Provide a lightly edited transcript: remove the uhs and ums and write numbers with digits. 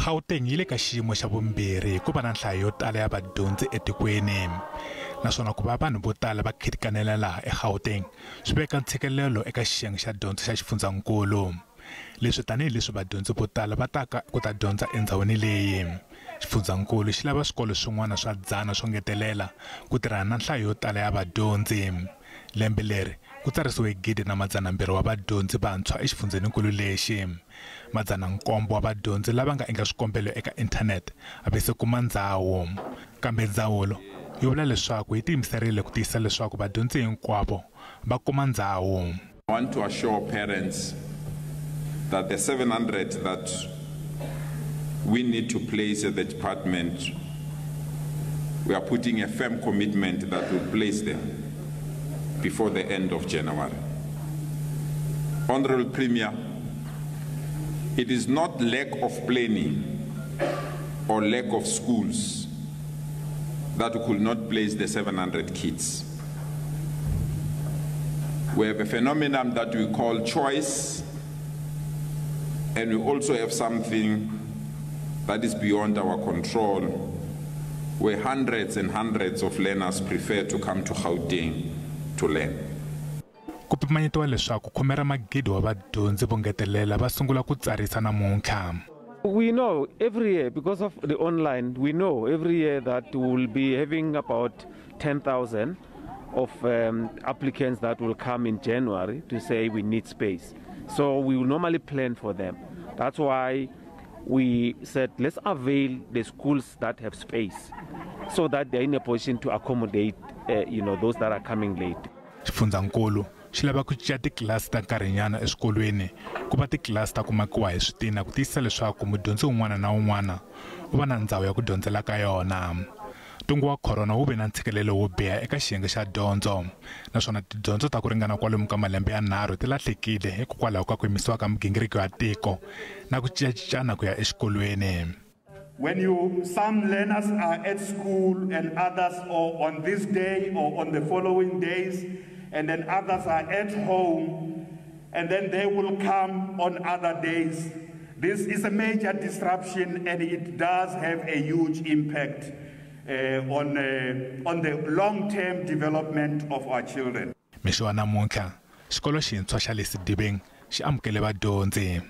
Gauteng yi le ka xiyimo xa vumbirhi hi ku va na nhlayo yo tala ya vadyondzi etikweni. Naswona ku va vanhu vo tala va khitikanela laha eGauteng swi veka ntshikelelo eka xiyenge xa dyondzo xa xifundzankulu. Leswi tanihileswi vadyondzi vo tala va taka ku ta dyondza endhawini leyi. Xifundzankulu xi lava swikolo swin'wana swa 100 swo ngetelela ku tirhana na nhlayo yo tala ya vadyondzi. Lembe leri ku tsarisiwe 1200 wa vadyondzi vantshwa exifundzeninkulu lexi. 900 wa vadyondzi lava nga endla swikombelo eka inthanete a va se kuma ndzhawu. Kambe ndzawulo yi vula leswaku yi tiyimiserile ku tiyisisa leswaku vadyondzi hinkwavo va kuma ndzhawu. I want to assure parents that the 700 that we need to place at the department, we are putting a firm commitment that we'll place them before the end of January. Honorable Premier, it is not lack of planning or lack of schools that we could not place the 700 kids. We have a phenomenon that we call choice, and we also have something that is beyond our control, where hundreds and hundreds of learners prefer to come to Gauteng to learn. Ku pimanyetiwa leswaku khume ra magidi wa vadyondzi vo ngetelela va sungula ku tsarisa namuntlha. We know every year, because of the online, we know every year that we will be having about 10,000 of applicants that will come in January to say we need space. So we will normally plan for them. That's why we said let's avail the schools that have space so that they're in a position to accommodate those that are coming late. Xifundzankulu xi lava ku cinca titlilasi ta nkarhinyana eswikolweni ku va titlilasi ta ku makiwa hi switina ku tiyisisa leswaku mudyondzi un'wana na un'wana u va na ndhawu ya ku dyondzela ka yona. Ntungu wa corona wu ve na ntshikelelo wo biha eka xiyenge xa dyondzo, naswona tidyondzo ta ku ringana kwalomu ka malembe ya 3 ti lahlekile hikokwalaho ka ku yimisiwa ka migingiriko ya tiko na ku cincana ku ya exikolweni. When some learners are at school and others are on this day or on the following days, and then others are at home, and then they will come on other days. This is a major disruption, and it does have a huge impact on the long-term development of our children. Mixo wa namuntlha, xikolo xintshwa xa le Sedibeng xi amukele vadyondzi.